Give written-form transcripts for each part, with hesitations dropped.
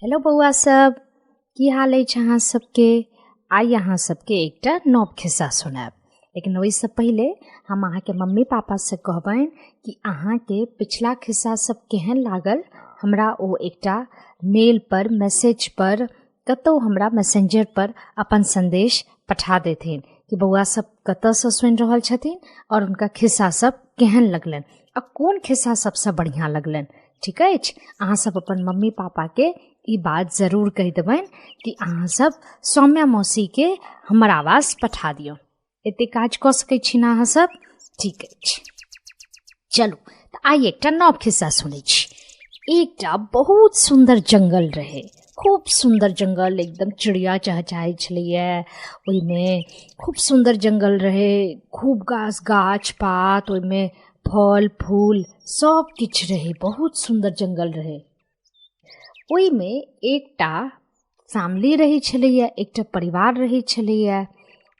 Hello बौआ सब, की हाल अछि अहाँ सबके? आइ अहाँ सबके एकटा नव खिस्सा सुनायब, लेकिन ओहिसँ पहिले हम अहाँके मम्मी पापासँ कहबनि कि अहाँके पिछला खिस्सा सब केहन लागल। हमरा ओ एकटा मेल पर, मैसेज पर, कतहु हमरा मैसेंजर पर अपन संदेश पठा देथिन कि बौआ सब कतऽसँ सुनि रहल छथिन आओर हुनका खिस्सा सब केहन लगलनि आ कोन खिस्सा सबसँ बढ़िआँ लगलनि। ठीक अछि, अहाँ सब अपन मम्मी पापाके ई बात जरूर कहि देबनि कि अहाँ सब सौम्या मौसीके हमर आवाज पठा दियौ। एते काज कऽ सकै छी ने अहाँ सब? ठीक अछि, चलू तऽ आइ एकटा नव खिस्सा सुनै छी। एकटा बहुत सुन्दर जंगल रहै, खूब सुन्दर जंगल, एकदम चिड़िया चहचहाइ छलैए ओहिमे, खूब सुन्दर जंगल रहै, खूब गाछ गाछ पात, ओहिमे फल फूल सब किछु रहै, बहुत सुन्दर जंगल रहै। ओहिमे एकटा फैमिली रहै छलैए, एकटा परिवार रहै छलैए।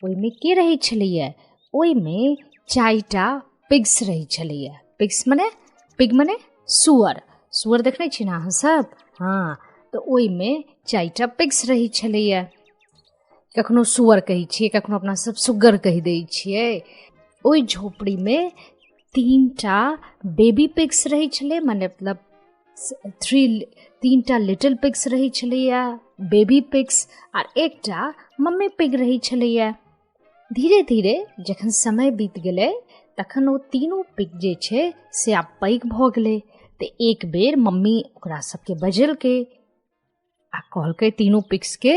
ओहिमे के रहै छलैए? ओहिमे 4टा पिग्स रहै छलैए। पिग्स मने, पिग मने सुअर, सुअर देखने छी ने अहाँ सब? हाँ, तऽ ओहिमे 4टा पिग्स रहै छलैए। कखनो सुअर कहै छियै, कखनो अपना सब सुग्गर कहि दै छियै। ओहि झोपड़ीमे 3टा बेबी पिग्स रहै छलै, मने मतलब 3टा लिटिल पिग्स रहै छलैए, बेबी पिग्स, आर एकटा मम्मी पिग रहै छलैए। धीरे धीरे जखन समय बीत गेलै तखन ओ तीनू पिग जे छै से आब पैघ भऽ गेलै। तऽ एक बेर मम्मी ओकरा सबके बजेलकै आ कहलकै तीनू पिग्सके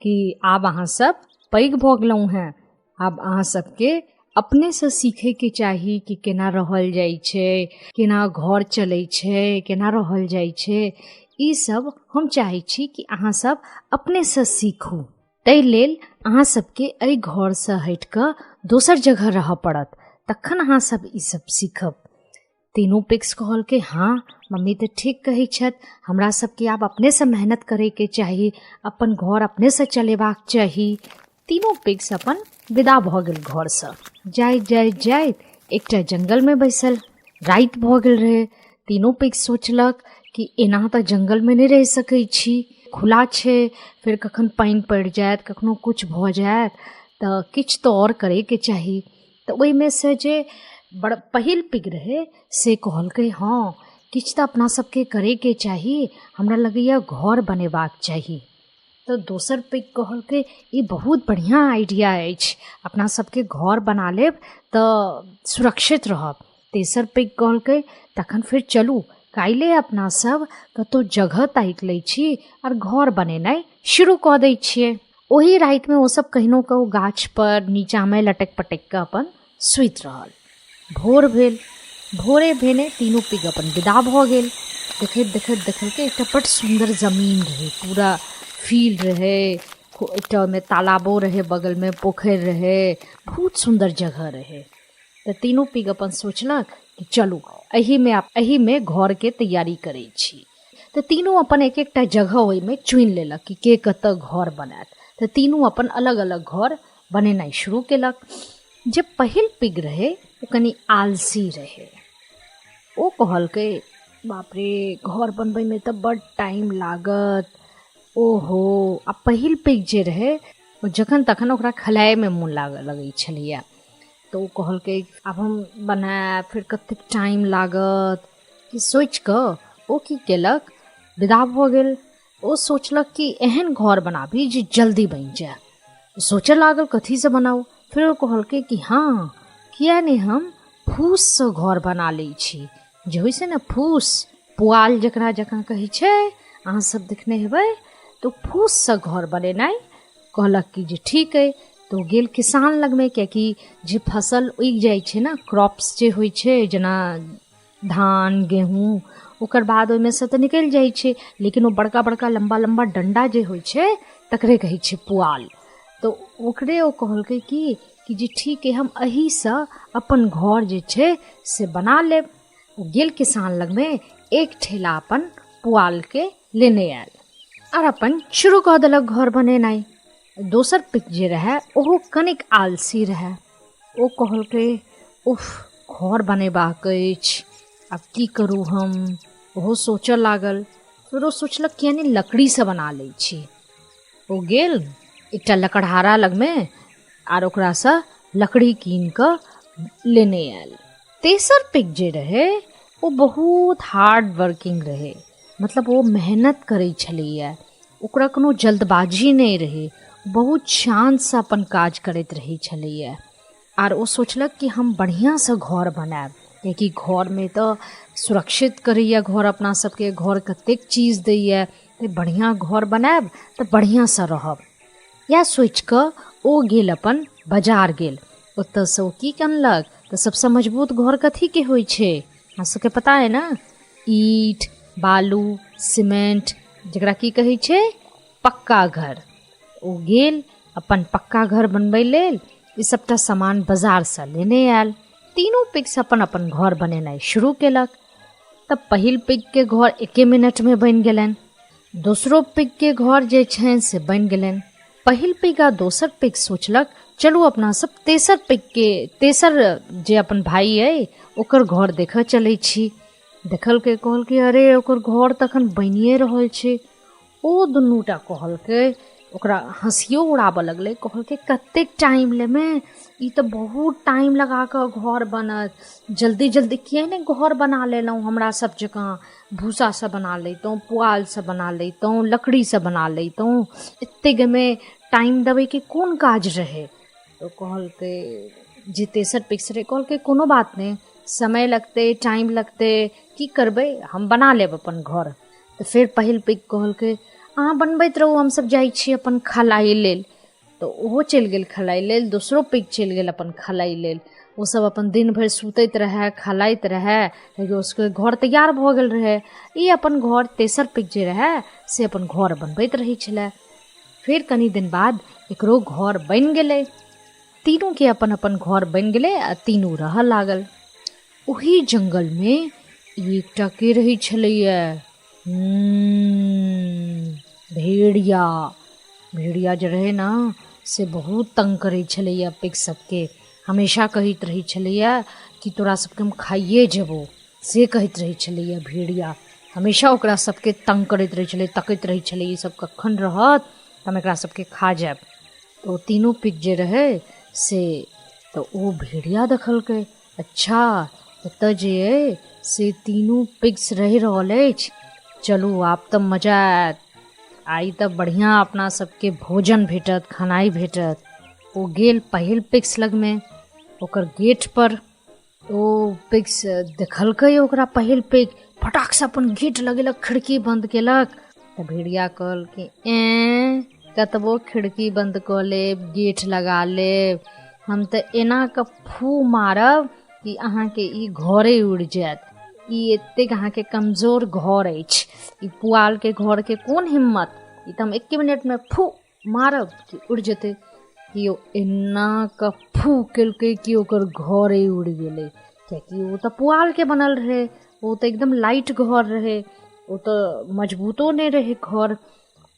कि आब अहाँ सब पैघ भऽ गेलहुँ हेँ, आब अहाँ सबके अपनेसँ सीखैके चाही कि केना रहल जाइ छै, केना घर चलै छै, केना रहल जाइ छै। ई सब हम चाहै छी कि अहाँ सब अपनेसँ सीखू। ताहि लेल अहाँ सबके एहि घरसँ हटिकऽ दोसर जगह रहऽ पड़त, तखन अहाँ सब ई सब सीखब। तीनू पिक्स कहलकै हाँ मम्मी तऽ ठीक कहै छथि, हमरा सबके आब अपनेसँ मेहनत करैके चाही, अपन घर अपनेसँ चलेबाक चाही। तीनू पिक्स अपन विदा भऽ गेल घरसँ। जाइत जाइत जाइत एकटा जंगलमे बैसल। राति भऽ गेल रहै। तीनू पिक्स सोचलक कि एना तऽ जंगलमे नहि रहि सकै छी, खुला छै, फेर कखन पानि पड़ि जायत, कखनो किछु भऽ जायत, तऽ किछु तऽ आओर करैके चाही। तऽ ओहिमे से जे बड़ पहिल पिग रहै से कहलकै हँ किछु तऽ अपना सबके करैके चाही, हमरा लगैए घर बनेबाक चाही। तऽ दोसर पिग कहलकै ई बहुत बढ़िआँ आइडिया अछि, अपना सबके घर बना लेब तऽ सुरक्षित रहब। तेसर पिग कहलकै तखन फेर चलू काल्हि अपना सब कतहु जगह ताकि लै छी आओर घर बनेनाइ शुरू कऽ दै छियै। ओही रातिमे ओ सब कहिनो कऽ ओ गाछपर नीचाँमे लटकि पटकि कऽ अपन सुति रहल। भोर भेल। भोरे भेने तीनू पिग अपन विदा भऽ गेल। देखैत देखैत देखलकै एकटा बड्ड सुन्दर जमीन रहै, पूरा फील्ड रहै, एकटा ओहिमे तालाबो रहै, बगलमे पोखरि रहै, बहुत सुन्दर जगह रहै। तऽ तीनू पिग अपन सोचलक कि चलू एहिमे घरके तैयारी करै छी। तऽ तीनू अपन एक एकटा जगह ओहिमे चुनि लेलक कि के कतऽ घर बनायत। तऽ तीनू अपन अलग अलग घर बनेनाइ शुरू केलक। जे पहिल पिग रहै ओ कनि आलसी रहै। ओ कहलकै बाप रे घर बनबैमे तऽ बड्ड टाइम लागत, ओहो। आ पहिल पिग जे रहै ओ जखन तखन ओकरा खेलाइमे मोन लागऽ लगै छलैए। तऽ ओ कहलकै आब हम बनायब, फेर कतेक टाइम लागत, ई सोचिकऽ ओ की केलक विदा भऽ गेल। ओ सोचलक कि एहन घर बनाबी जे जल्दी बनि जाय। सोचऽ लागल कथीसँ बनाउ। फेर ओ कहलकै कि हँ किया नहि हम फूससँ घर बना लै छी, जे होइ छै ने फूस, पुआल जकरा जकाँ कहै छै, अहाँ सब देखने हेबै। तऽ फूससँ घर बनेनाइ कहलक कि जे ठीक अइ। तऽ ओ गेल किसान लगमे, कियाकि जे फसल उगि जाइ छै ने, क्रॉप्स जे होइ छै, जेना धान गेहूँ, ओकर बाद ओहिमे सँ तऽ निकलि जाइ छै, लेकिन ओ बड़का बड़का लम्बा लम्बा डण्डा जे होइ छै तकरे कहै छै पुआल। तऽ ओकरे ओ कहलकै कि जे ठीक अइ, हम एहिसँ अपन घर जे छै से बना लेब। ओ गेल किसान लगमे, एक ठेला अपन पुआलके लेने आयल आर अपन शुरू कऽ देलक घर बनेनाइ। दोसर पिक जे रहै ओहो कनिक आलसी रहै। ओ कहलकै उफ घर बनेबाक अछि, आब की करू हम। ओहो सोचऽ लागल। फेर ओ सोचलक किया नहि लकड़ीसँ बना लै छी। ओ गेल एकटा लकड़हारा लगमे आर ओकरासँ लकड़ी कीन कऽ लेने आयल। तेसर पिग जे रहै ओ बहुत हार्ड वर्किंग रहै, मतलब ओ मेहनत करै छलैए, ओकरा कोनो जल्दबाजी नहि रहै, बहुत शान्तसँ अपन काज करैत रहै छलैए। आर ओ सोचलक कि हम बढ़िआँसँ घर बनायब, कियाकि घरमे तऽ सुरक्षित करैए घर अपना सबके, घर कतेक चीज दैए, तऽ बढ़िआँ घर बनायब तऽ बढ़िआँसँ रहब। इएह सोचिकऽ ओ गेल अपन बाजार गेल, ओतऽसँ ओ की अनलक तऽ सबसँ मजबूत घर कथीके होइ छै अहाँ सबके पता अइ ने? ईंट, बालू, सीमेंट, जकरा की कहै छै पक्का घर। ओ गेल अपन पक्का घर बनबै लेल, ई सबटा सामान बाजारसँ लेने आयल। तीनू पिग्स अपन अपन घर बनेनाइ शुरू केलक। तऽ पहिल पिगके घर एके मिनटमे बनि गेलनि, दोसरो पिगके घर जे छनि से बनि गेलनि। पहिल पिग आ दोसर पिग सोचलक चलू अपना सब तेसर पिगके, तेसर जे अपन भाई अइ ओकर घर देखऽ चलै छी। देखलकै, कहलकै अरे ओकर घर तऽ एखन बनिए रहल छै। ओ दुनूटा कहलकै, ओकरा हँसियो उड़ाबऽ लगलै, कहलकै कतेक टाइम लेबै, ई तऽ बहुत टाइम लगा कऽ घर बनत, जल्दी जल्दी किए नहि घर बना लेलहुँ हमरा सब जकाँ, भूसासँ बना लैतहुँ, पुआलसँ बना लैतहुँ, लकड़ीसँ बना लैतहुँ, एतेकमे टाइम देबैके कोन काज रहै। तऽ कहलकै जे तेसर पिक्स रहै, कहलकै कोनो बात नहि, समय लगतै, टाइम लगतै, की करबै, हम बना लेब अपन घर। तऽ फेर पहिल पिग कहलकै अहाँ बनबैत रहू, हमसब जाइ छी अपन खलाइ लेल। तऽ ओहो चलि गेल खलाइ लेल, दोसरो पिग चलि गेल अपन खलाइ लेल। ओसब अपन दिन भरि सुतैत रहए, खलाइत रहए, कियाकि ओसबके घर तैयार भऽ गेल रहै। ई अपन घर तेसर पिग जे रहए से अपन घर बनबैत रहै छलै। फेर कनि दिन बाद एकरो घर बनि गेलै, तीनूके अपन अपन घर बनि गेलै आ तीनू रहऽ लागल। ओही जङ्गलमे एकटा के रहै छलैए, भेड़िया। भेड़िया जे रहै ने से बहुत तंग करै छलैए पिग सबके, हमेशा कहैत रहै छलैए कि तोरा सबके हम खाइए जेबौ, से कहैत रहै छलैए भेड़िया। हमेशा ओकरा सबके तंग करैत रहै छलै, तकैत रहै छलै ई सब कखन रहत तऽ हम एकरा सबके खा जायब। तऽ ओ तीनू पिग जे रहै से तऽ ओ भेड़िया देखलकै, अच्छा एतऽ जे अइ से तीनू पिग्स रहि रहल अछि, चलू आब तऽ मजा आयत, आइ तऽ बढ़िआँ अपना सबके भोजन भेटत, खेनाइ भेटत। ओ गेल पहिल पिग्स लगमे, ओकर गेटपर ओ पिग्स देखलकै ओकरा, पहिल पिग फटाकसँ अपन गेट लगेलक, खिड़की बन्द केलक। तऽ भेड़िया कहलकै एँ कतबो खिड़की बन्द कऽ लेब, गेट लगा लेब, हम तऽ एना कऽ फू मारब कि अहाँके ई घरे उड़ि जायत, ई एतेक अहाँके कमजोर घर अछि, ई पुआलके घरके कोन हिम्मत, ई तऽ हम एके मिनटमे फू मारब कि उड़ि जेतै। कि ओ एना कऽ फू केलकै कि ओकर घरे उड़ि गेलै, कियाकि ओ तऽ पुआलके बनल रहै, ओ तऽ एकदम लाइट घर रहै, ओ तऽ मजबूतो नहि रहै घर।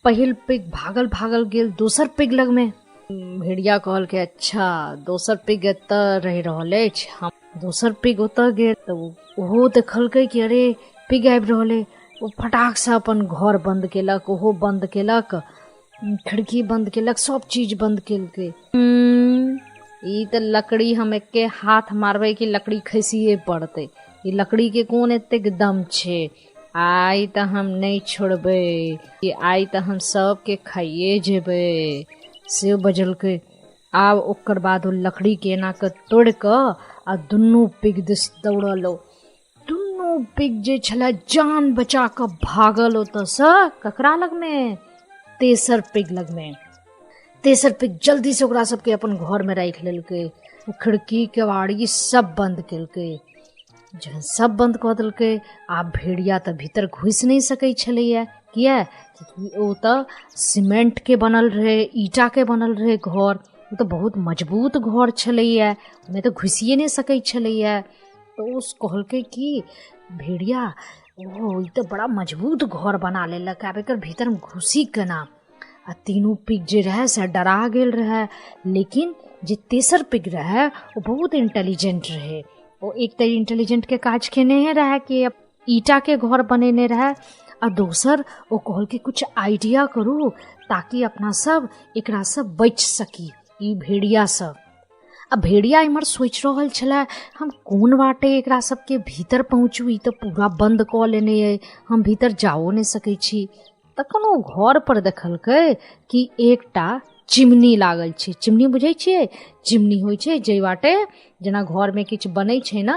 पहिल पिग भागल भागल गेल दोसर पिग लगमे। भेड़िया कहलकै अच्छा दोसर पिग एतऽ रहि रहल अछि, हम दोसर पिग ओतऽ गेल। तऽ ओहो देखलकै कि अरे पिग आबि रहल अइ, ओ फटाकसँ अपन घर बन्द केलक, ओहो बन्द केलक, खिड़की बन्द केलक, सब चीज बन्द केलकै। ई तऽ लकड़ी हम एके हाथ मारबै कि लकड़ी खसिए पड़तै, ई लकड़ीके कोन एतेक दम छै, आइ तऽ हम नहि छोड़बै, आइ तऽ हम सबके खाइए जेबै, से बजलकै। आब ओकर बाद ओ लकड़ीके एना कऽ तोड़ि कऽ आ दुनू पिग दिस दौड़ल। ओ दुनू पिग जे छलै जान बचा कऽ भागल ओतऽसँ, ककरा लगमे? तेसर पिग लगमे। तेसर पिग जल्दीसँ ओकरा सबके अपन घरमे राखि लेलकै, खिड़की केवाड़ी सब बन्द केलकै। जहन सब बन्द कऽ देलकै, आब भेड़िया तऽ भीतर घुसि नहि सकै छलैए, किया? कियाकि ओ तऽ सीमेंटके बनल रहै, ईटाके बनल रहै घर, ओ तऽ बहुत मजबूत घर छलैए, ओहिमे तऽ घुसिए नहि सकै छलैए। तऽ ओ कहलकै कि भेड़िया ओ ई तऽ बड़ा मजबूत घर बना लेलक, आब एकर भीतर हम घुसी केना? आ तीनू पिग जे रहै से डरा गेल रहै, लेकिन जे तेसर पिग रहै ओ बहुत इंटेलिजेंट रहै। ओ एक तऽ इंटेलिजेंटके काज केने रहै कि ईटाके घर बनेने रहै, आ दोसर ओ कहलकै किछु आइडिया करू ताकि अपना सब एकरासँ बचि सकी ई भेड़ियासँ। आ भेड़िया इम्हर सोचि रहल छलै हम कोन बाटे एकरा सबके भीतर पहुँचू, ई तऽ पूरा बन्द कऽ लेने अइ, हम भीतर जाओ नहि सकै छी। तखन ओ घर पर देखलकै कि एकटा चिमनी लागल छै। चिमनी बुझै छियै? चिमनी होइ छै जाहि बाटे जेना घरमे किछु बनै छै ने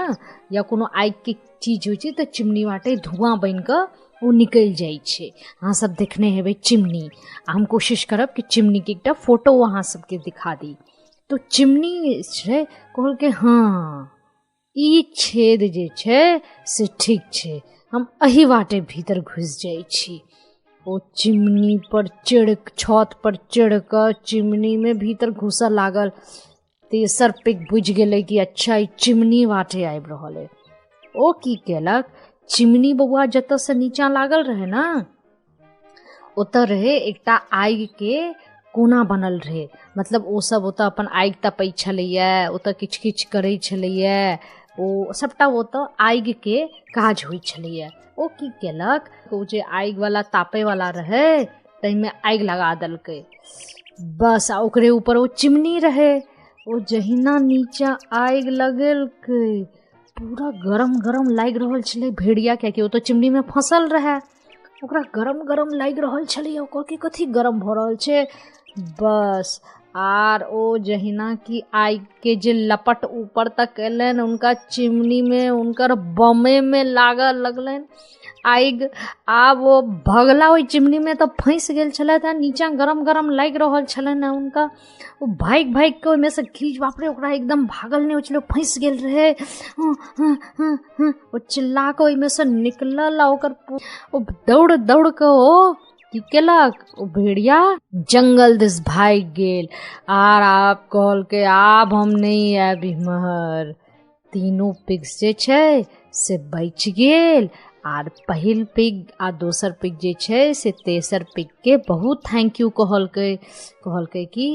या कोनो आगिके चीज होइ छै तऽ चिमनी बाटे धुआँ बनिकऽ ओ निकलि जाइ छै। अहाँ सब देखने हेबै चिमनी, आ हम कोशिश करब कि चिमनीके एकटा फोटो अहाँ सबके दिखा दी। तो चिमनी छै, कहलकै हँ ई छेद जे छै से ठीक छै, हम एहि बाटे भीतर घुसि जाइ छी। ओ चिमनी पर चढ़ि, छत पर चढ़ि कऽ चिमनीमे भीतर घुसऽ लागल। तेसर पिग बुझि गेलै कि अच्छा ई चिमनी बाटे आबि रहल अइ। ओ की केलक, चिमनी बौआ जतऽसँ नीचाँ लागल रहै ने ओतऽ रहै एकटा आगिके कोना बनल रहै, मतलब ओ सब ओतऽ अपन आगि तपै छलैए, ओतऽ किछु किछु करै छलैए, ओ सबटा ओतऽ आगिके काज होइ छलैए। ओ की केलक, ओ जे आगिवला तापैवला रहै ताहिमे आगि लगा देलकै बस, आ ओकरे ऊपर ओ चिमनी रहै। ओ जहिना नीचाँ आगि लगेलकै पूरा गरम गरम लागि रहल छलै भेड़िया, कियाकि ओ तऽ चिमनीमे फँसल रहै, ओकरा गरम गरम लागि रहल छलै। ओ कहलकै कथी गरम भऽ रहल छै बस। आर ओ जहिना कि आगिके जे लपट ऊपर तक एलनि हुनका चिमनीमे, हुनकर बमेमे लागऽ लगलनि आगि। आब ओ भगला ओहि चिमनीमे तऽ फँसि गेल छलथि आ नीचाँ गरम गरम लागि रहल छलनि हुनका। ओ भागि भागि कऽ ओहिमे सँ खींच, बाप रे ओकरा एकदम भागल नहि होइ छलै, ओ फँसि गेल रहै। ओ चिल्ला कऽ ओहिमे सँ निकलल आ ओकर ओ दौड़ दौड़ कऽ ओ की केलक, ओ भेड़िया जंगल दिस भागि गेल। आर आब कहलकै आब हम नहि आयब इम्हर। तीनू पिग्स जे छै से बचि गेल, आर पहिल पिग आ दोसर पिग जे छै से तेसर पिगके बहुत thank you कहलकै। कहलकै कि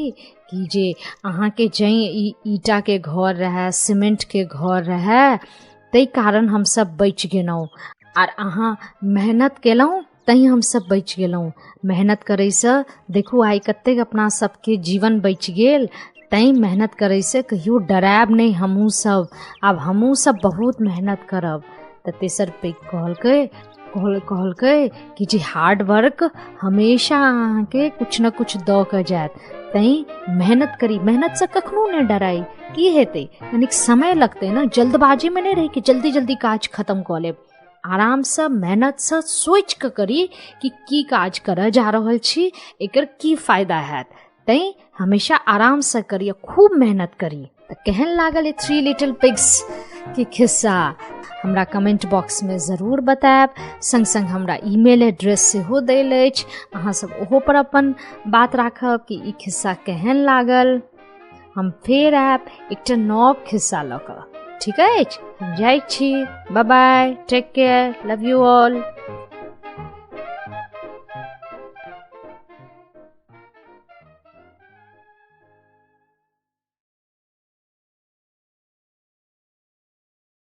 कि जे अहाँके जैं ई ईटाके घर रहए, सीमेंटके घर रहए, ताहि कारण हमसब बचि गेलहुँ, आर अहाँ मेहनत केलहुँ तैँ हमसब बचि गेलहुँ। मेहनत करैसँ देखू आइ कतेक अपना सबके जीवन बचि गेल, तैँ मेहनत करैसँ कहियो डरायब नहि हमहूँ सब, आब हमहूँ सब बहुत मेहनत करब। तऽ तेसर पैघ कहलकै कहलकै कि जे हार्ड वर्क हमेशा अहाँके किछु ने किछु दऽ कऽ जायत, तैँ मेहनत करी, मेहनतसँ कखनो नहि डराइ। की हेतै, कनिक समय लगतै ने, जल्दबाजीमे नहि रही कि जल्दी जल्दी काज खतम कऽ लेब, आरामसँ मेहनतसँ सोचि कऽ करी कि की काज करऽ जा रहल छी, एकर की फायदा हैत, तैँ हमेशा आरामसँ करी आ खूब मेहनत करी। तऽ केहन लागल ई थ्री लिटिल पिग्स के खिस्सा हमरा कमेंट बॉक्समे जरूर बतायब। सङ्ग सङ्ग हमरा ईमेल एड्रेस सेहो देल अछि, अहाँ सब ओहो पर अपन बात राखब कि ई खिस्सा केहन लागल। हम फेर आयब एकटा नव खिस्सा लऽ कऽ, ठीक अछि? हम जाइ छी, bye bye, take care, love you all.